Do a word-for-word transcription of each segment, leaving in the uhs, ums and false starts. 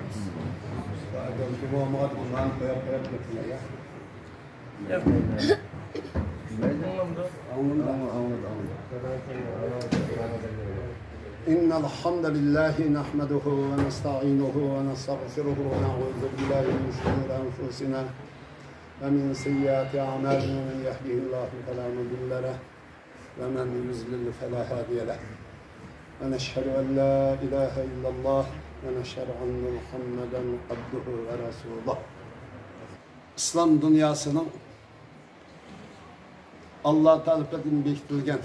إن الحمد لله نحمده ونستعينه ونستغفره ونعوذ بالله من شرور أنفسنا ومن سيئات أعمالنا. من يهده الله فلا مضل له ومن يضلل فلا هادي له. ونشهد أن لا إله إلا الله ونشهد أن محمدا عبده ورسوله. ئىسلام دۇنياسىنىڭ ئاللا تەرىپىدىن بېكىتىلگەن،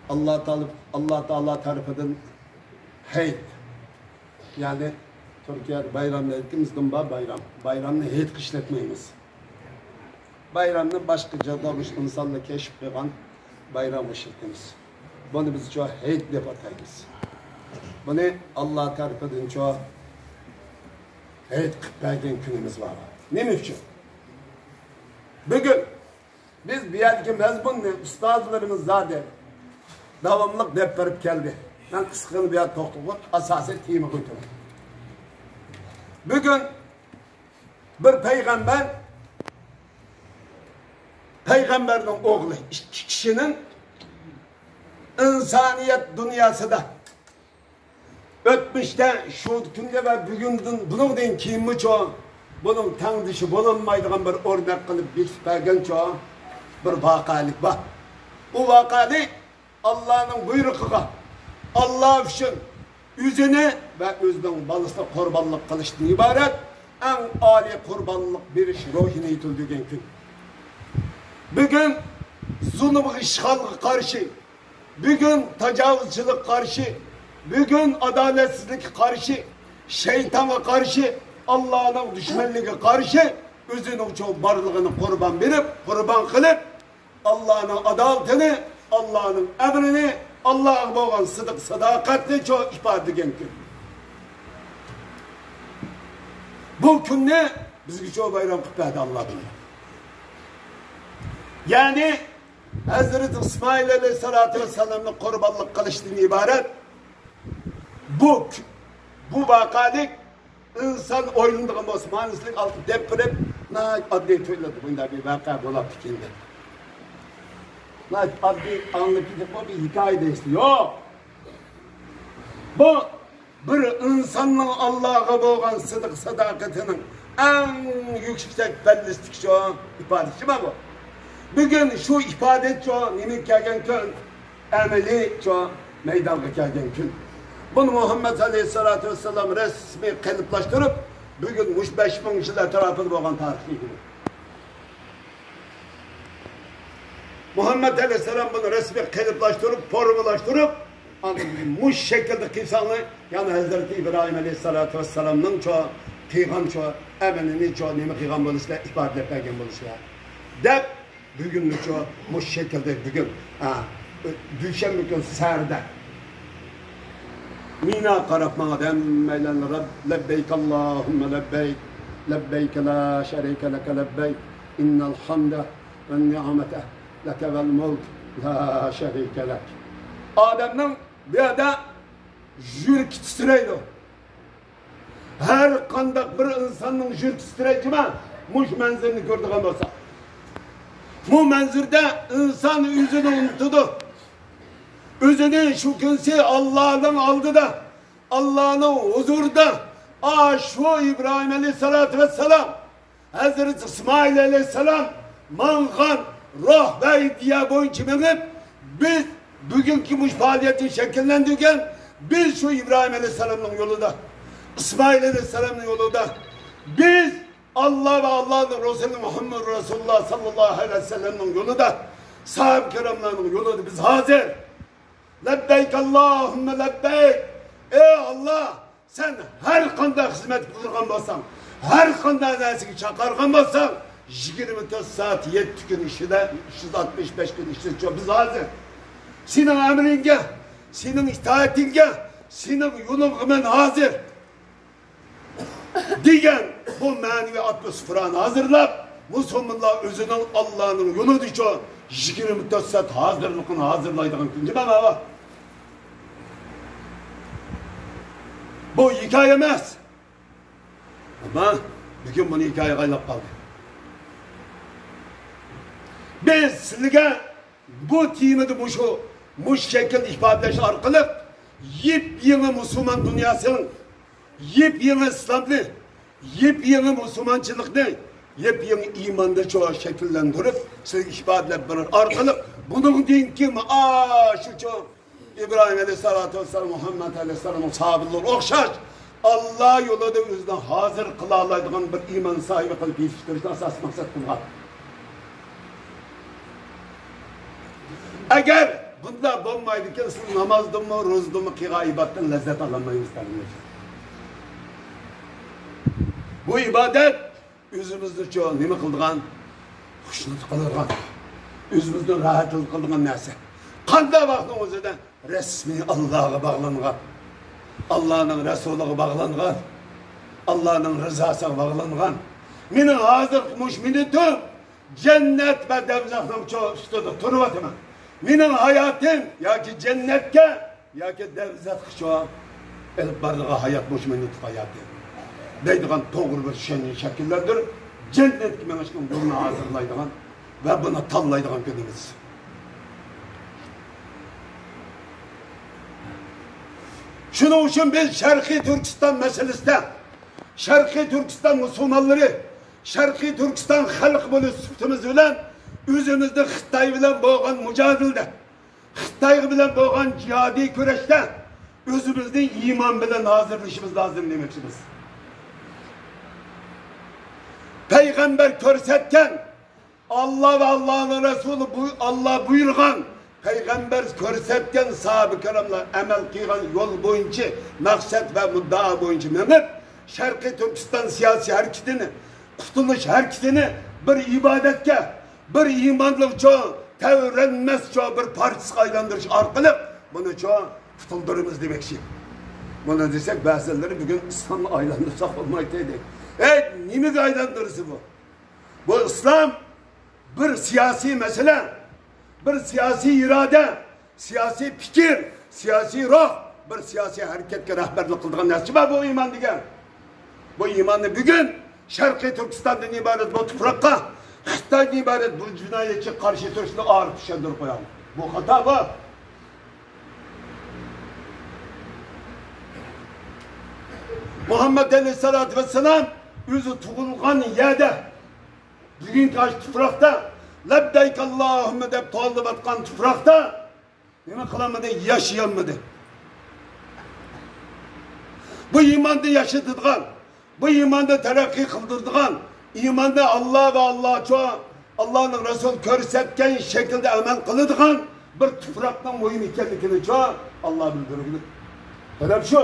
ئاللا تەرىپ-، ئاللا تائالا تەرىپىدىن ھەيت، يەنى تۈركىيەدە بايرام دەيدىكەن، بىزدىن بار بايرام. بايرامنى ھېيتقا ئىشلەتمەيمىز. بايرامنى باشقا جادا مۇشۇ ئىنسانلار كەشىپ قىلغان بايرامغا ئىشلىتىمىز. بۇنى بىزچۇ ھېيت دەپ ئاتايمىز. بۇنى ئاللا تەرىپىدىنچۇ ھېيت قىلىپ بەرگەن كۈنىمىز بار. نېمە ئۈچۈن؟ بۈگۈن بىز بۇ يەردىكى مەزمۇننى ئۇستازلىرىمىز زادى داۋاملىق دەپ بېرىپ كەلدى. مەن قىسقىغىنە بۇ يەردە توختىغۇم، ئاساسىي تېمىغا ئۆتىمەن. بۈگۈن بىر پەيغەمبەر، پەيغەمبەرنىڭ ئوغلى، ئىككى كىشىنىڭ ئىنسانىيەت دۇنياسىدا ئۆتمۈشتە، شۇ كۈندە ۋە بۈگۈندىن، بۇنىڭدىن كېيىنمۇچۇ بۇنىڭ تەڭدىشى بولالمايدىغان بىر ئۆرنەك قىلىپ بېكىتىپ بەرگەنچۇ بىر ۋەقەلىك بار. ئۇ ۋەقەلىك ئاللانىڭ بۇيرۇقىغا، ئاللا ئۈچۈن ئۆزىنى ۋە ئۆزىنىڭ بالىسىنى قۇربانلىق قىلىشتىن ئىبارەت ئەڭ ئالىي قۇربانلىق بېرىش روھىنى يېتىلدۈرگەن كۈن. بۈگۈن زۇلۇمغا، ئىشغالغا قارشى، بۈگۈن تاجاۋۇزچىلىققا قارشى، بۈگۈن ئادالەتسىزلىككە قارشى، شەيتانغا قارشى، ئاللانىڭ دۈشمەنلىكىگە قارشى ئۆزىنىڭچۇ بارلىقىنى قۇربان بېرىپ، قۇربان قىلىپ، ئاللانىڭ ئادالىتىنى، ئاللانىڭ ئەمرىنى، ئاللاغا بولغان سىدىق ساداقەتنىچۇ ئىپادىلىگەن كۈن. بۇ كۈننى بىزگىچۇ بايرام قىلىپ بەردى ئاللا تائالا. يەنى ھەزرىتى ئىسمائىل ئەلەيھىسسالاتۇ ۋەسسالامنى قۇربانلىق قىلىشتىن ئىبارەت بۇ، بۇ ۋەقەلىك ئىنسان ئويلىنىدىغان بولسا، مانىسىنى ئالدىن دەپ بېرىپ، ناھايىتى ئاددىي تۇيۇلىدۇ، بۇنداق بىر ۋەقە بولاپتىكەن دەپ. ناھايىتى ئاددىي ئاڭلىنىپ كېتىپ، بۇ بىر ھېكايە دەيسىلەر. يوق. بۇ بىر ئىنساننىڭ ئاللاغا بولغان سىدىق ساداقىتىنىڭ ئەڭ يۈكسەك پەللىسىدىكى شۇ ئىپادىسى بار بۇ. بۈگۈن شۇ ئىپادە شۇ نېمىگە كەلگەن كۈن؟ ئەمەلىي شۇ مەيدانغا كەلگەن كۈن. بۇنى مۇھەممەد ئەلەيھىسسالاتۇ ۋەسسالام رەسمىي قېلىپلاشتۇرۇپ، بۈگۈن مۇشۇ بەش مىڭ يىل ئەتراپىدا بولغان تارىخىي كۈن. مۇھەممەد ئەلەيھىسسالام بۇنى رەسمىي قېلىپلاشتۇرۇپ، فورمىلاشتۇرۇپ، ئاندىن مۇشۇ شەكىلدە قىلساڭلار، يەنى ھەزرىتى ئىبراھىم ئەلەيھىسسالاتۇ ۋەسسالامنىڭچۇ قىلغانچۇ ئەمىلىنىچۇ نېمە قىلغان بولۇشلار، ئىپادىلەپ بەرگەن بولۇشلار دەپ، بۈگۈنمۇچۇ مۇشۇ شەكىلدە بۈگۈن، ھە، دۈشەنبە كۈن سەھەردە مىنا قاراپ ماڭىدۇ ھەممەيلەن، رەب-، لەببەيك ئاللاھۇممە لەببەيك، لەببەيك لا شەرىكە لەك لەببەيك، ئىننەل ھەمدە ۋەن نىئمەتە لەك ۋەل مۇلك لا شەرىكە لەك. ئادەمنىڭ بۇ يەردە يۈرىكى تىترەيدۇ. ھەر قانداق بىر ئىنساننىڭ يۈرىكى تىترەيدۇ جۇما، مۇشۇ مەنزىرىنى كۆرىدىغان بولسا. بۇ مەنزىرىدە ئىنسان ئۆزىنى ئۇنتۇىدۇ. ئۆزىنى شۇ كۈنسى ئاللانىڭ ئالدىدا، ئاللانىڭ ھۇزۇرىدا، ئاشۇ ئىبراھىم ئەلەيھىسسالاتۇ ۋەسسالام، ھەزرىتى ئىسمائىل ئەلەيھىسسالام ماڭغان روھ ۋە ئىدىيە بويىچە مېڭىپ، بىز بۈگۈنكى مۇشۇ پائالىيەتنى شەكىللەندۈرگەن، بىز شۇ ئىبراھىم ئەلەيھىسسالامنىڭ يولىدا، ئىسمائىل ئەلەيھىسسالامنىڭ يولىدا، بىز ئاللا ۋە ئاللانىڭ رەسۇلى مۇھەممەد رەسۇلۇللا ساللاللاھۇ ئەلەيھى ۋەسەللەمنىڭ يولىدا، ساھابە كىراملارنىڭ يولىدا بىز ھازىر. لەببەيك ئاللاھۇممە لەببەيك. ئەي ئاللا، سەن ھەر قانداق خىزمەت قىلدۇرغان بولساڭ، ھەر قانداق نەرسىگە چاقىرغان بولساڭ، يىگىرمە تۆت سائەت، يەتتە كۈن ئىچىدە، ئۈچ يۈز ئاتمىش بەش كۈن ئىچىدە بىز ھازىر. سېنىڭ ئەمرىڭگە، سېنىڭ ئىتائىتىڭگە، سېنىڭ يولۇڭغا مەن ھازىر. دېگەن بۇ مەنىۋى ئاتموسفېرانى ھازىرلاپ، مۇسۇلمانلار ئۆزىنىڭ ئاللانىڭ يولىدىچۇ يىگىرمە تۆت سائەت ھازىرلىقىنى ھازىرلايدىغان كۈن جۇما. بۇ ھېكايە ئەمەس. ئەمما بۈگۈن بۇنى ھېكايىگە ئايلاپ قالدى. بىز سىلىگە بۇ تېمىدا مۇشۇ، مۇشۇ شەكىل ئىپادىلەش ئارقىلىق يېپيېڭى مۇسۇلمان دۇنياسىنىڭ، يېپيېڭى ئىسلامنى، يېپيېڭى مۇسۇلمانچىلىقنى، يېپيېڭى ئىماننى شۇ شەكىللەندۈرۈپ، سىلەرگە ئىپادىلەپ بېرىش ئارقىلىق، بۇنىڭدىن كېيىن ئاشۇ ئىبراھىم ئەلەيھىسسالاتۇ ۋەسسالام، مۇھەممەد ئەلەيھىسسالامنىڭ ساھابىلىرىگە ئوخشاش، ئاللا يولىدا ئۆزىنىڭ ھازىر قىلالايدىغان بىر ئىمان ساھىبى قىلىپ يېتىشتۈرۈشنى ئاساسىي مەقسەت قىلغان. ئەگەر بۇنداق بولمايدىكەن، سىز نامازدىنمۇ، روزىدىنمۇ، قىلغان ئىبادەتتىن لەززەت ئالالمايمىز، قېرىنداشلار. بۇ ئىبادەت ئۆزىمىزنى چۇ نېمە قىلىدىغان، خۇشنۇد قىلىدىغان، ئۆزىمىزنى راھەتلىك قىلىدىغان نەرسە. قانداق ۋاقىتنىڭ ئۆزىدە رەسمىي ئاللاغا باغلانغان، ئاللانىڭ رەسۇلىغا باغلانغان، ئاللانىڭ رىزاسىغا باغلانغان. مېنىڭ ھازىرقى مۇشۇ مىنۇتۇم جەننەت ۋە دوزاخنىڭ چۇ ئۈستىدە تۇرۇۋاتىمەن. مېنىڭ ھاياتىم ياكى جەننەتكە ياكى دوزاخقا شۇ ئېلىپ بارىدىغان ھايات، مۇشۇ مىنۇتلۇق ھاياتى دەيدىغان توغرا بىر چۈشەنچىنى شەكىللەندۈرۈپ، جەننەتكە مېڭىشنىڭ يولىنى ھازىرلايدىغان ۋە بۇنى تاللايدىغان كۈنىمىز. شۇنىڭ ئۈچۈن بىز شەرقىي تۈركىستان مەسىلىسىدە، شەرقىي تۈركىستان مۇسۇلمانلىرى، شەرقىي تۈركىستان خەلقى بولۇش سۈپىتىمىز بىلەن ئۆزىمىزنى خىتاي بىلەن بولغان مۇجادىلىدە، خىتاي بىلەن بولغان جىھادىي كۈرەشتە ئۆزىمىزنى ئىمان بىلەن ھازىرلىشىمىز لازىم دېمەكچىمىز. پەيغەمبەر كۆرسەتكەن، ئاللا ۋە ئاللانىڭ رەسۇلى بۇ، ئاللا بۇيرۇغان، پەيغەمبەر كۆرسەتكەن، ساھابە كىراملار ئەمەل قىلغان يول بويىچە، مەقسەت ۋە مۇددىئا بويىچە مېڭىپ، شەرقىي تۈركىستان سىياسىي ھەرىكىتىنى، قۇتۇلۇش ھەرىكىتىنى بىر ئىبادەتكە، بىر ئىماننىڭ چوڭ، تەۋرەنمەس چوڭ بىر پارچىسىغا ئايلاندۇرۇش ئارقىلىق بۇنى چوڭ قۇتۇلدۇرىمىز دېمەكچى. بۇنى دېسەك، بەزىلىرى بۈگۈن ئىسلامغا ئايلاندۇرساق بولمايتتى دەيدۇ. ئەي، نېمىگە ئايلاندۇرىسى بۇ؟ بۇ ئىسلام بىر سىياسىي مەسىلە، بىر سىياسىي ئىرادە، سىياسىي پىكىر، سىياسىي روھ، بىر سىياسىي ھەرىكەتكە رەھبەرلىك قىلىدىغان نەرسە بار بۇ ئىمان دېگەن. بۇ ئىماننى بۈگۈن شەرقىي تۈركىستاندىن ئىبارەت بۇ تۇپراققا خىتايدىن ئىبارەت بۇ جىنايەتچىگە قارشى تۇرۇشنى ئارتۇق چۈشەندۈرۈپ قوياڭ. بۇ خاتا بۇ. مۇھەممەد ئەلەيھىسسالاتۇ ۋەسسالام ئۆزى تۇغۇلغان يەردە، بۈگۈنكى ئاشۇ تۇپراقتا، لەببەيك ئاللاھۇممە دەپ توۋلىۋاتقان تۇپراقتا نېمە قىلالمىدى؟ ياشىيالمىدى. بۇ ئىماننى ياشىتىدىغان، بۇ ئىماننى تەرەققىي قىلدۇرىدىغان، ئىماننى ئاللا ۋە ئاللاچۇ، ئاللانىڭ رەسۇلى كۆرسەتكەن شەكىلدە ئەمەل قىلىدىغان بىر تۇپراقنىڭ مۇھىم ئىكەنلىكىنىچۇ ئاللا بىلدۈرگىلى. تەلەپ شۇ.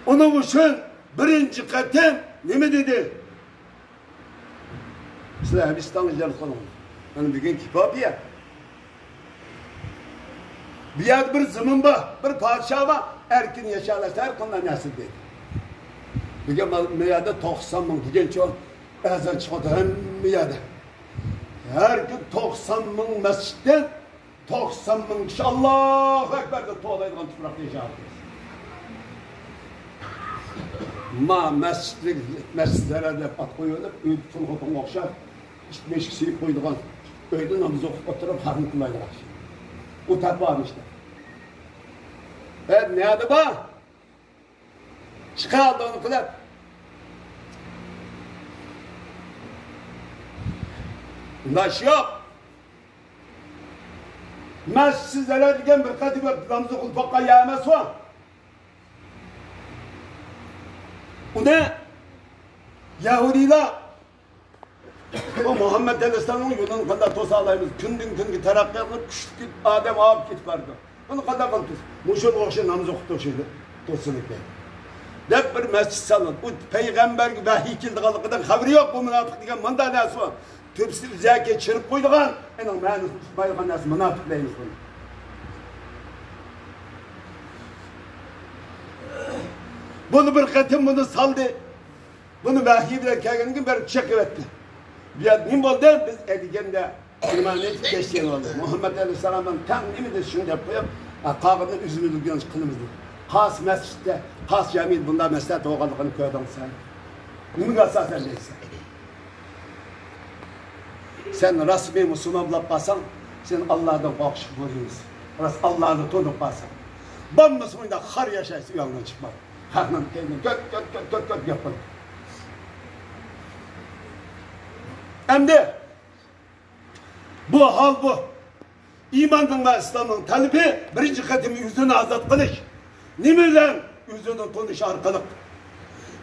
ئۇنىڭ ئۈچۈن بىرىنچى قېتىم نېمە دېدى؟ سىلەر ھەبىستانغا ئىجارە قىلىڭلار. مانا بۈگۈنكى كىتابى يا. بۇ يەردە بىر زېمىن بار، بىر پادىشاھ بار، ئەركىن ياشاۋەرسە ھەر قانداق نەرسە دەيدۇ. بۈگۈن مانا بۇ يەردە توقسان مىڭ دېگەنچۇ ئەزان چىقىۋاتىدۇ ھەممە يەردە. ھەر كۈن توقسان مىڭ مەسچىتتىن توقسان مىڭ كىشى ئاللاھۇ ئەكبەر دەپ توۋلايدىغان تۇپراقتا ياشاۋاتىمىز. ما مەسچىتلىك، مەسچىت زەرەر دەپ ئات قويۇۋېلىپ، ئۆيدە تۇل خوتۇنغا ئوخشاپ، ئىت مۈشۈك سۆيۈپ قويىدىغان، ئۆيدە ناماز ئوقۇپ ئولتۇرۇپ خەقنى قىلايدىغان ئىش. ئۇ تەقۋا ئىشتا. ھە، نەدە بار؟ چىقار دونى قىلىپ. ئۇنداق ئىش يوق. مەسچىت زەرەر دېگەن بىر قېتىم ناماز ئوقۇلۇپ باققان يەر ئەمەس ئۇ. ئۇنى يەھۇدىيلار بۇ مۇھەممەد ئەلەيھىسسالامنىڭ يولىنى قانداق توسالايمىز؟ كۈندىن كۈنگە تەرەققىي قىلىپ، كۈچلۈك ئادەم ئاغىپ كېتىپ بارىدۇ. بۇنى قانداق قىلىپ توس-، مۇشۇنىڭغا ئوخشاش ناماز ئوقۇپ توسىلى، توسىلىدۇ دەپ بىر مەسچىت سالىدۇ. ئۇ پەيغەمبەرگە ۋەھىي كېلىدىغانلىقىدىن خەۋىرى يوق. بۇ مۇناپىق دېگەن مۇنداق نەرسە بار. تۆپىسىنى ئۈزەكى چىرىپ قويىدىغان، ئېنىڭ مەنىسىنى ئۇقمايدىغان نەرسە مۇناپىق دەيمىز بۇنى. بۇنى بىر قېتىم بۇنى سالدى. بۇنى ۋەھىي بىلەن كەلگەندىن كېيىن بېرىپ چېقىۋەتتى. بۇ يەردە نېمە بولدى؟ بىز ئەدىگەندە ئىمان ئېيتىپ كەچتى بولدى. مۇھەممەد ئەلەيھىسسالام بىلەن تەڭ نېمە دېسە شۇنى دەپ قويۇپ، قالغىنىنى ئۆزىمىز بىلگەن قىلىمىز دېدى. قايسى مەسچىتتە، قايسى جامىدا بۇنداق مەسلىھەت بولغانلىقىنى كۆردۈڭ سەن؟ نېمىگە ئاساسەن دەيسەن؟ سەن رەسمىي مۇسۇلمان بولۇپ قالساڭ، سەن ئاللادىن قورقۇشقا بۇيرۇيمىز. راست ئاللانى تونۇپ قالساڭ. بولمىسا مۇنداق خار ياشايسەن، ئۆيۈڭدىن چىقماي. خەقنىڭ كەينىدىن كۆت، كۆت، كۆت، كۆت، كۆت گەپ قىلىپ. ئەمدى بۇ ھال بۇ. ئىماننىڭ ۋە ئىسلامنىڭ تەلىپى بىرىنچى قېتىم ئۆزىنى ئازاد قىلىش. نېمە بىلەن؟ ئۆزىنى تونۇش ئارقىلىق.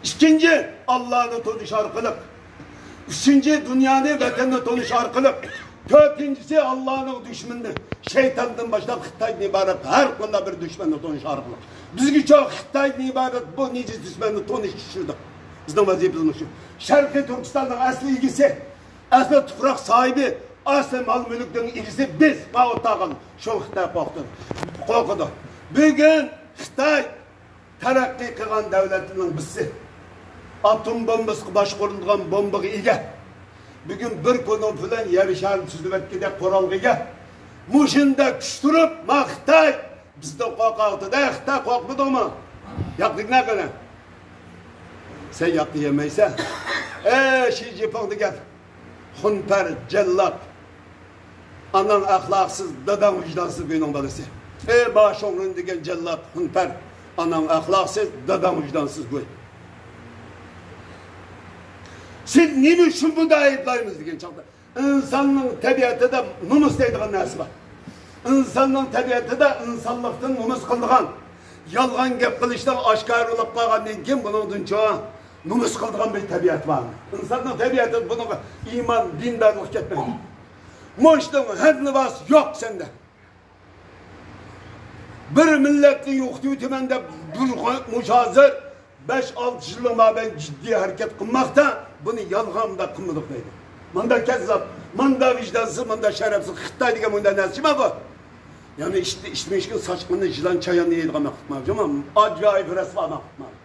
ئىككىنچى، ئاللانى تونۇش ئارقىلىق. ئۈچىنچى، دۇنيانى، ۋەتەننى تونۇش ئارقىلىق. تۆتىنچىسى، ئاللانىڭ دۈشمىنىنى، شەيتاندىن باشلاپ خىتايدىن ئىبارەت ھەر قانداق بىر دۈشمەننى تونۇش ئارقىلىق. بىزگىچە خىتايدىن ئىبارەت بۇ نىجىس دۈشمەننى تونۇش ئىشلىدۇق. بىزنىڭ ۋەزىپىمىز مۇشۇ. شەرقىي تۈركىستاننىڭ ئەسلى ئىگىسى، ئەسلى تۇپراق ساھىبى، ئەسلى مال-مۈلۈكنىڭ ئىگىسى بىز، ماۋۇ تاغان. شۇ خىتاي قورقتى، قورقىدۇ. بۈگۈن خىتاي تەرەققىي قىلغان دۆلەتلەرنىڭ بىرسى. ئاتوم بومبىسىغا باشقۇرۇلىدىغان بومبىغا ئىگە. بۈگۈن بىر كۇنۇپ بىلەن يەر شارىنى سۈزۈۋەتكۈدەك قورالغا ئىگە. مۇشۇنداق كۈچ تۇرۇپ، ما خىتاي بىزدىن قورقاۋاتىدۇ. ئەي خىتاي، قورقمىدىڭمۇ؟ ياقتىكىنى قېنى؟ سەن ياقتا يېمەيسەن. ئەي شى جىنپىڭ دېگەن خۇنپەر، جەللات. ئاناڭ ئەخلاقسىز، داداڭ ۋىجدانسىز گۇينىڭ بالىسى. ئەي ما شۇڭرۇن دېگەن جەللات، خۇنپەر. ئاناڭ ئەخلاقسىز، داداڭ ۋىجدانسىز گۇي. سىز نېمە ئۈچۈن بۇنداق ئەيىبلەيمىز دېگەن چاغدا، ئىنساننىڭ تەبىئىتىدە نومۇس دەيدىغان نەرسە بار. ئىنساننىڭ تەبىئىتىدە ئىنسانلىقتىن نومۇس قىلىدىغان، يالغان گەپ قىلىشتىن ئاشكارىلاپ قالغاندىن كېيىن بۇنىڭدىن چوڭ نومۇس قىلىدىغان بىر تەبىئەت بار. ئىنساننىڭ تەبىئىتىدە بۇنىڭغا ئىمان، دىندارلىق كەتمەيدۇ. مۇشۇنىڭ ھەددى نىۋاسى يوق سەندە. بىر مىللەتنى يوقىتىۋېتىمەن دەپ بىر مۇشۇ ھازىر بەش-ئالتە يىلنىڭ مابەينىدە جىددىي ھەرىكەت قىلماقتا، بۇنى يالغان مۇنداق قىلمىدۇق دەيدۇ. مۇنداق كەززاپ، مۇنداق ۋىجدانسىز، مۇنداق شەرەپسىز خىتاي دېگەن مۇنداق نەرسە جۇما بۇ. يەنى ئىشتە ئىشتىمىشكىن ساچقىنى يىلان چاياننى يەيدىغان مەخلۇق ماۋۇ جۇما. ئاجايىپ رەسۋا مەخلۇق ماۋۇ.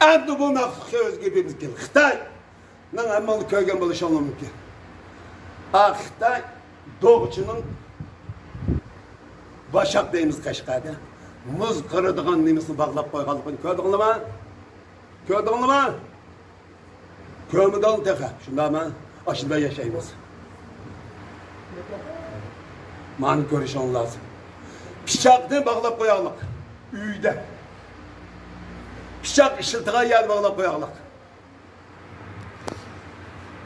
ئەمدى بۇ مەخلۇققا ئۆزگە بىر خىتاي. مەن ھەممىڭلار كۆرگەن بولۇشۇڭلار مۇمكىن. ئا، خىتاي دوغچىنىڭ باشاق دەيمىز قەشقەردە. مۇز قىرىدىغان نېمىسىنى باغلاپ قويغانلىقىنى كۆردۈڭلارمۇ؟ كۆردۈڭلارمۇ؟ كۆرمىدىڭلار تېخى. شۇنداقمۇ؟ ئاشۇنداق ياشايمىز. مانا كۆرۈشۈڭ لازىم. پىچاقنى باغلاپ قوياقلىق. ئۆيدە. پىچاق ئىشلىتىدىغان يەرنى باغلاپ قوياقلىق.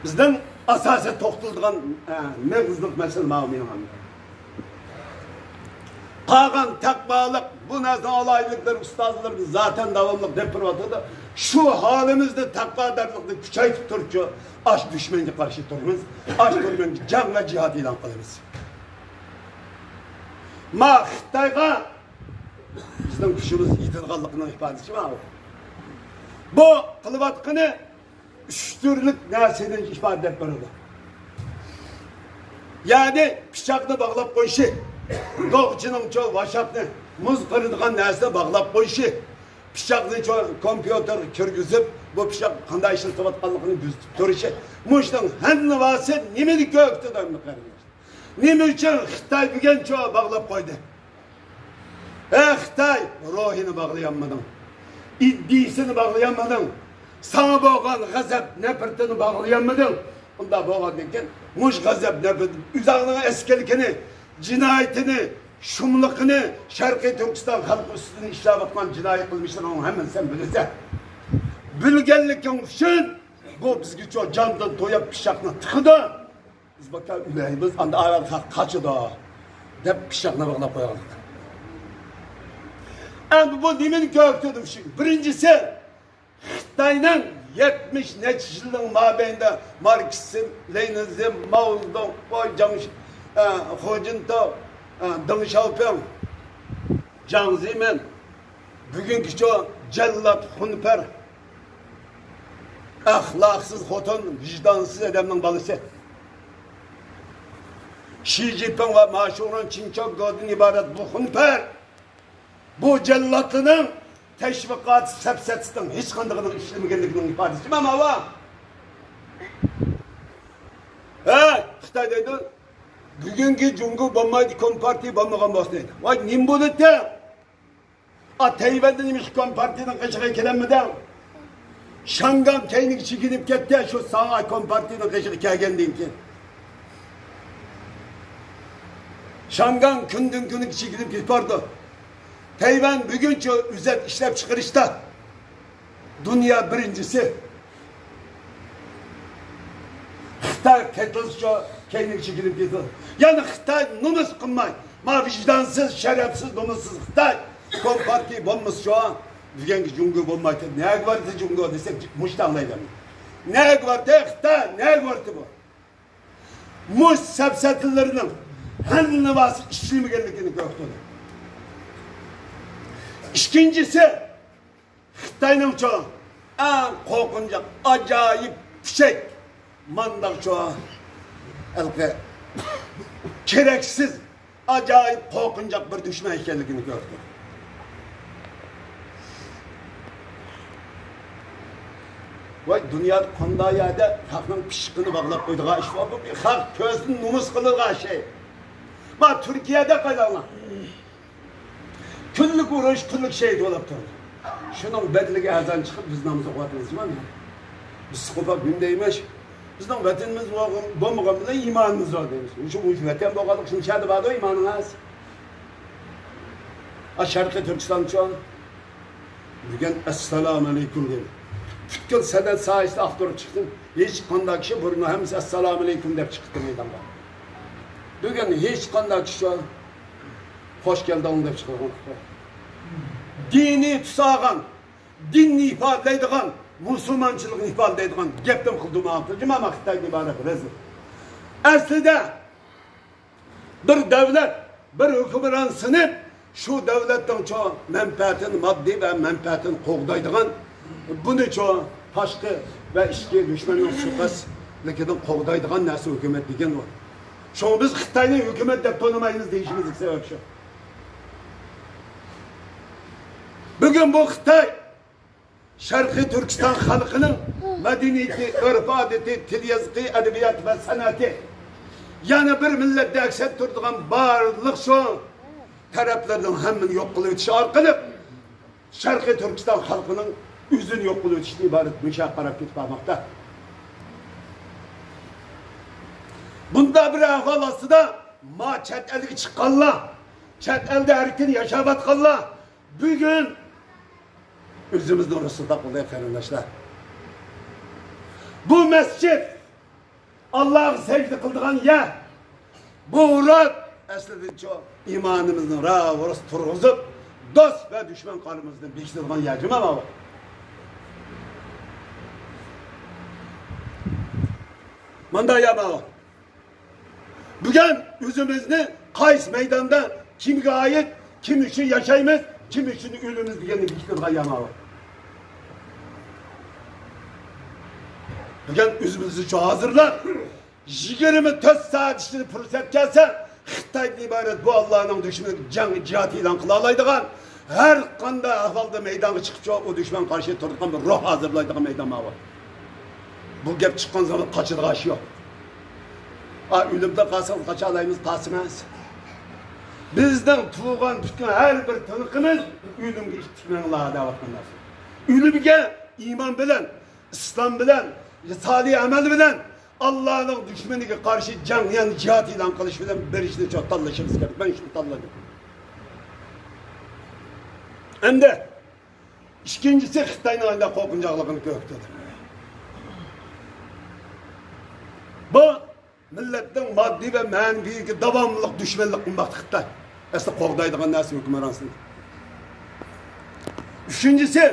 بىزنىڭ ئاساسىي توختىلىدىغان، ئە، مېغىزلىق مەسىلە ماۋۇ مېنىڭ ئەمدى. قالغان تەقۋالىق، بۇ نەرسىنىڭ ئالاھىدىلىكلىرى ئۇستازلىرىمىز زاتەن داۋاملىق دەپ تۇرۇۋاتىدۇ. شۇ ھالىمىزدا تەقۋادارلىقنى كۈچەيتىپ تۇرۇپچۇ، ئاش دۈشمەنگە قارشى تۇرىمىز، ئاش دۈشمەنگە جەڭ ۋە جىھاد ئېلان قىلىمىز. ما خىتايغا بىزنىڭ كۈچىمىز يېتىدىغانلىقىنىڭ ئىپادىسى ماۋۇ. بۇ قىلىۋاتقىنى ئۈچ تۈرلۈك نەرسىنى ئىپادىلەپ بېرىدۇ. يەنى پىچاقنى باغلاپ قويۇشى، دوغچىنىڭچۇ ۋاشاقنى، مۇز قىرىدىغان نەرسىنى باغلاپ قويۇشى، پىچاقنى چو-، كومپيۇتېرغا كىرگۈزۈپ، بۇ پىچاق قانداق ئىشلىتىۋاتقانلىقىنى كۆزىتىپ تۇرۇشى، مۇشۇنىڭ ھەددىنى بارسا نېمىنى كۆرۈۋاتىدۇ ئەمدى قېرىنداش؟ نېمە ئۈچۈن خىتاي بۈگۈنچۇ باغلاپ قويدى؟ ئەي خىتاي، روھىنى باغلىيالمىدىڭ. ئىدىيىسىنى باغلىيالمىدىڭ. ساڭا بولغان غەزەپ، نەپرىتىنى باغلىيالمىدىڭ. ئۇنداق بولغاندىن كېيىن، مۇشۇ غەزەپ، نەپرىت، ئۆزۈڭنىڭ ئەسكىلىكىنى، جىنايىتىنى، شۇملۇقىنى، شەرقىي تۈركىستان خەلقى ئۈستىدىن ئىشلەۋاتقان جىنايى قىلمىشلىرىڭنىڭ ھەممىسىنى سەن بىلىسەن. بىلگەنلىكىڭ ئۈچۈن بۇ بىزگىچۇ جاندىن تويۇپ پىچاقنى تىقىدۇ. بىز باكا ئۆلەيمىز، ئاندا ئايال قاچىدۇ، دەپ پىچاقنى باغلاپ قويغانلىق. ئەمدى بۇ نېمىنى كۆرسىتىدۇ؟ بىرىنچىسى، خىتاينىڭ يەتمىش نەچچە يىلنىڭ مابەينىدە ماركسىزم، لېنىنىزم، ماۋزېدۇڭ، خۇ جاڭ-، ئە، خۇ جىنتاۋ، ئە، دېڭ شياۋپىڭ، جياڭ زېمىن، بۈگۈنكىچۇ جەللات، خۇنپەر، ئەخلاقسىز خوتۇن، ۋىجدانسىز ئادەمنىڭ بالىسى. شى جىنپىڭ ۋە ما شۇڭرۇن چىن چاۋ گودىن ئىبارەت بۇ خۇنپەر، بۇ جەللاتلىنىڭ تەشۋىقات سەپسەتىسىنىڭ ھېچقاندىقىنىڭ ئىشلىمىگەنلىكىنىڭ ئىپادىسى ماۋۇ. ھە، خىتاي دەيدۇ. بۈگۈنكى جۇڭگو بولمايدۇ، كومپارتىيە بولمىغان بولسا دەيدۇ. ۋاي، نېمە بولدى؟ ئا، تەيۋەندە نېمىشقا كومپارتىيەنىڭ قېشىغا كېلەلمىدىڭ؟ شياڭگاڭ كەينىگە چېكىنىپ كەتتى، شۇ ساڭا كومپارتىيەنىڭ قېشىغا كەلگەندىن كېيىن. شياڭگاڭ كۈندىن كۈنگە چېكىنىپ كېتىپ بارىدۇ. تەيۋەن بۈگۈنچە ئۆزەك ئىشلەپچىقىرىشتا دۇنيا بىرىنچىسى. خىتاي قېتىلسىچۇ، كەينىگە چېكىنىپ كېتىدۇ. يەنە خىتاي نومۇس قىلماي، ما ۋىجدانسىز، شەرەپسىز، نومۇسسىز خىتاي كومپارتىيە بولمىسىچۇ، بۈگۈنكى جۇڭگو بولمايتتى. نەگە باردى جۇڭگو دېسەك، مۇشۇ ئاڭلايدۇ. نەگە باردى خىتاي، نەگە باردى بۇ؟ مۇشۇ سەپسەتىلىرىنىڭ ھەممىسى ئىشلىمىگەنلىكىنى كۆرسىتىدۇ. ئىككىنچىسى، خىتاينىڭچۇ ئەڭ قورقۇنچاق، ئاجايىپ پىشەك، مانداقچۇ ھېلىقى كېرەكسىز، ئاجايىپ قورقۇنچاق بىر دۈشمەن ئىكەنلىكىنى كۆردۇق. ۋاي، دۇنيادا قانداق يەردە خەقنىڭ پىششىقىنى باغلاپ قويىدىغان ئىش بار؟ بۇ خەق كۆزىدىن نومۇس قىلىدىغان شەي. ما تۈركىيەدە قاراڭلار. كۈنلۈك ئۇرۇش، كۈنلۈك شېھىت بولۇپ تۇرىدۇ. شۇنىڭ بەدىلىگە ئەزان چىقىپ بىز ناماز ئوقۇۋاتىمىز جۇمۇ. بىز سىقىپ بىم دەيمىز. بىزنىڭ ۋەتىنىمىز بولغان، بولمىغان بىلەن ئىمانىمىز بار دەيمىز. مۇشۇ، مۇشۇ ۋەتەن بولغانلىقى شۇنچە يەردە باردۇ ئىمانىڭىز. ئا، شەرقىي تۈركىستانچۇ؟ بۈگۈن ئەسسالامۇ ئەلەيكۇم دەيدۇ. پۈتكۈل سەنئەت ساھەسىدە ئاختۇرۇپ چىقتىم. ھېچقانداق كىشى بۇرۇن ھەممىسى ئەسسالامۇ ئەلەيكۇم دەپ چىقىپتۇ مەيدانغا. بۈگۈن ھېچقانداق كىشى خوش كەلدىڭ دەپ چىقىدىغان. دىنىي تۈس ئالغان، دىننى ئىپادىلەيدىغان، مۇسۇلمانچىلىقنى ئىپادىلەيدىغان گەپنى قىلدىم ئاخىرى. مانا خىتايدىن ئىبارەت رەزىل. ئەسلىدە بىر دۆلەت، بىر ھۆكۈمران سىنىپ، شۇ دۆلەتنىڭچۇ مەنپەئەتىنى، ماددىي ۋە مەنپەئەتىنى قوغدايدىغان، بۇنىچۇ تاشقى ۋە ئىچكى دۈشمەننىڭ سۇيىقەستلىكىدىن قوغدايدىغان نەرسە ھۆكۈمەت دېگەن بۇ. شۇڭا بىز خىتاينى ھۆكۈمەت دەپ تونۇمايمىز دېيىشىمىزدىكى سەۋەب شۇ. بۈگۈن بۇ خىتاي شەرقىي تۈركىستان خەلقىنىڭ مەدەنىيىتى، ئۆرپ-ئادىتى، تىل-يېزىقى، ئەدەبىياتى ۋە سەنئىتى، يەنە بىر مىللەتنى ئەكس ئەتتۈرىدىغان بارلىق شۇ تەرەپلەرنىڭ ھەممىنى يوق قىلىۋېتىش ئارقىلىق، شەرقىي تۈركىستان خەلقىنىڭ ئۆزىنى يوق قىلىۋېتىشتىن ئىبارەت مۇشۇ يەرگە قاراپ كېتىپ بارماقتا. بۇنداق بىر ئەھۋال ئاستىدا ما چەت ئەلگە چىققانلار، چەت ئەلدە ئەركىن ياشاۋاتقانلار، بۈگۈن ئۆزىمىزنى رۇسۋا قىلدۇق قېرىنداشلار. بۇ مەسچىت، ئاللاغا سەجدە قىلىدىغان يەر. بۇ ئۇرۇق ئەسلىدىنچۇ ئىمانىمىزنى راۋۇرۇس تۇرغۇزۇپ، دوست ۋە دۈشمەن قارىمىزنى بېكىتىدىغان يەر جۇمۇ ماۋۇ. مانداق يەر ماۋۇ. بۈگۈن ئۆزىمىزنى قايسى مەيداندا، كىمگە ئائىت، كىم ئۈچۈن ياشايمىز، كىم ئۈچۈن ئۆلىمىز دېگەننى بېكىتىدىغان يەر ماۋۇ. بۈگۈن ئۆزىمىزنى شۇ ھازىرلاپ، يىگىرمە تۆت سائەت ئىچىدە پۇرسەت كەلسە، خىتايدىن ئىبارەت بۇ ئاللانىڭ دۈشمىنىگە جەڭ، جىھاد ئېلان قىلالايدىغان، ھەر قانداق ئەھۋالدا مەيدانغا چىقىپ، شۇ ئۇ دۈشمەنگە قارشى تۇرىدىغان بىر روھ ھازىرلايدىغان مەيدان ماۋۇ. بۇ گەپ چىققان زامان قاچىدىغان ئىش يوق. ئا، ئۆلۈمدىن قالسىڭىز قاچالايمىز، قالسىمىز. بىزنىڭ تۇغقان پۈتكەن ھەر بىر تىنىقىمىز ئۆلۈمگە ئىتتىك مېڭىڭلار دەۋاتقان نەرسە. ئۆلۈمگە ئىمان بىلەن، ئىسلام بىلەن، سالىھ ئەمەل بىلەن، ئاللانىڭ دۈشمىنىگە قارشى جەڭ، يەنى جىھاد ئېلان قىلىش بىلەن بېرىشنى شۇ تاللىشىمىز كېرەك. مەن شۇنى تاللىدىم. ئەمدى ئىككىنچىسى، خىتاينىڭ قانداق قورقۇنچاقلىقىنى كۆرسىتىدۇ. بۇ مىللەتنىڭ ماددىي ۋە مەنىۋىيىگە داۋاملىق دۈشمەنلىك قىلماقتا خىتاي. ئەسلى قوغدايدىغان نەرسە ھۆكۈمرانسىز. ئۈچىنچىسى،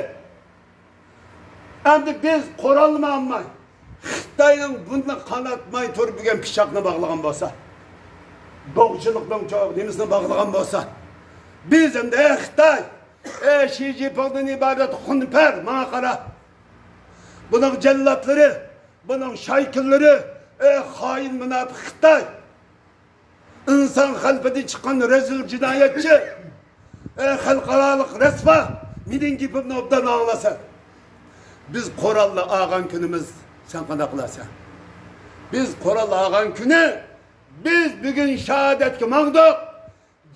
ئەمدى بىز قورالماي، خىتاينىڭ بۇنداق قاناتماي تۇرۇپ بۈگۈن پىچاقنى باغلىغان بولسا، دوغچىلىقنىڭ چو-، نېمىسىنى باغلىغان بولسا، بىز ئەمدى، ئەي خىتاي، ئەي شى جىنپىڭدىن ئىبارەت خۇنپەر، ماڭا قارا. بۇنىڭ جەللاتلىرى، بۇنىڭ شايكىلىرى، ئەي خائىن مۇناپىق خىتاي. ئىنسان قەلبىدىن چىققان رەزىل جىنايەتچى، ئەي خەلقئارالىق رەسۋا، مېنىڭ گېپىمنى ئوبدان ئاڭلاسەن. بىز قورالنى ئالغان كۈنىمىز سەن قانداق قىلارسەن؟ بىز قورال ئالغان كۈنى بىز بۈگۈن شاھادەتكە ماڭدۇق،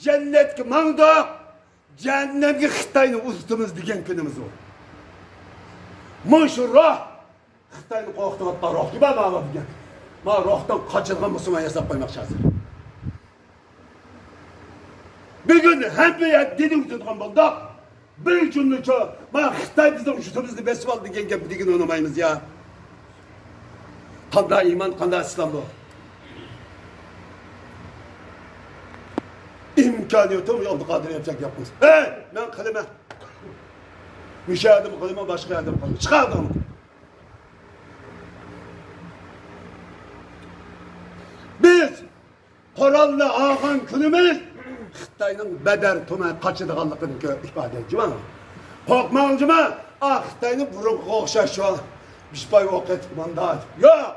جەننەتكە ماڭدۇق، جەھەننەمگە خىتاينى ئۇزىتىمىز دېگەن كۈنىمىز بۇ. مۇشۇ روھ خىتاينى قورقۇتۇۋاتقان روھ. ما، ما، ما دېگەن. ما روھتىن قاچىدىغان مۇسۇلمان ياساپ قويماقچى ھازىر. بۈگۈن ھەممە يەر دىنىمىزنى تۇتقان بولدۇق. بىر جۈملىچە، ما خىتاي بىزنىڭ يۇرتىمىزنى بېسىپ ئالدى دېگەن گەپنى دېگىلى ئۇنىمايمىز يا. قانداق ئىمان، قانداق ئىسلام بۇ؟ ئىمكانىيىتىم يوق، ئابدۇقادىر يەپچەك گەپ قىلسا. ھەي، مەن قىلىمەن. مۇشۇ يەردىمۇ قىلىمەن، باشقا يەردىمۇ قىلىمەن. چىقاردىڭمۇ؟ بىز قورالنى ئالغان كۈنىمىز خىتاينىڭ بەدەر تۇرماي قاچىدىغانلىقىنى كۆ-، ئىپادە، جۇما. قورقماڭ، جۇما. ئا، خىتاينى بۇرۇنقىغا ئوخشاش شۇ بىشپاي ئوق ئېتىپ ماندا ئېتىپ. ياق!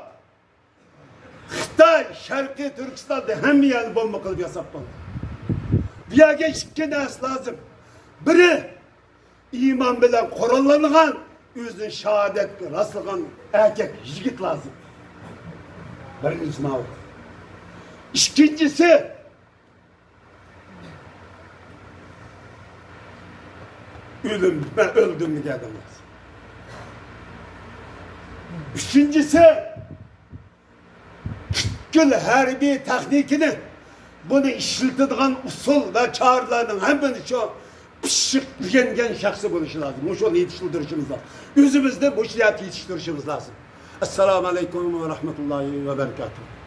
خىتاي شەرقىي تۈركىستاندا ھەممە يەرنى بومبا قىلىپ ياساپ بولدى. بۇ يەرگە ئىككى نەرسە لازىم. بىرى، ئىمان بىلەن قوراللانغان، ئۆزىنى شاھادەتكە راسلىغان ئەركەك يىگىت لازىم. بىرىنچىسى ماۋۇ. ئىككىنچىسى، ئۆلۈم، مەن ئۆلدۈم دېگەن ئادەم لازىم. ئۈچىنچىسى، پۈتكۈل ھەربىي تېخنىكىنى، بۇنى ئىشلىتىدىغان ئۇسۇل ۋە چارىلەرنىڭ ھەممىنى شۇ پىششىق ئۆگەنگەن شەخسى بولۇشى لازىم. مۇشۇنى يېتىشتۈرۈشىمىز لازىم. ئۆزىمىزنى مۇشۇ يەردە يېتىشتۈرۈشىمىز لازىم. ئەسسالامۇ ئەلەيكۇم ۋە رەھمەتۇللاھى ۋە بەرىكاتۇھۇ.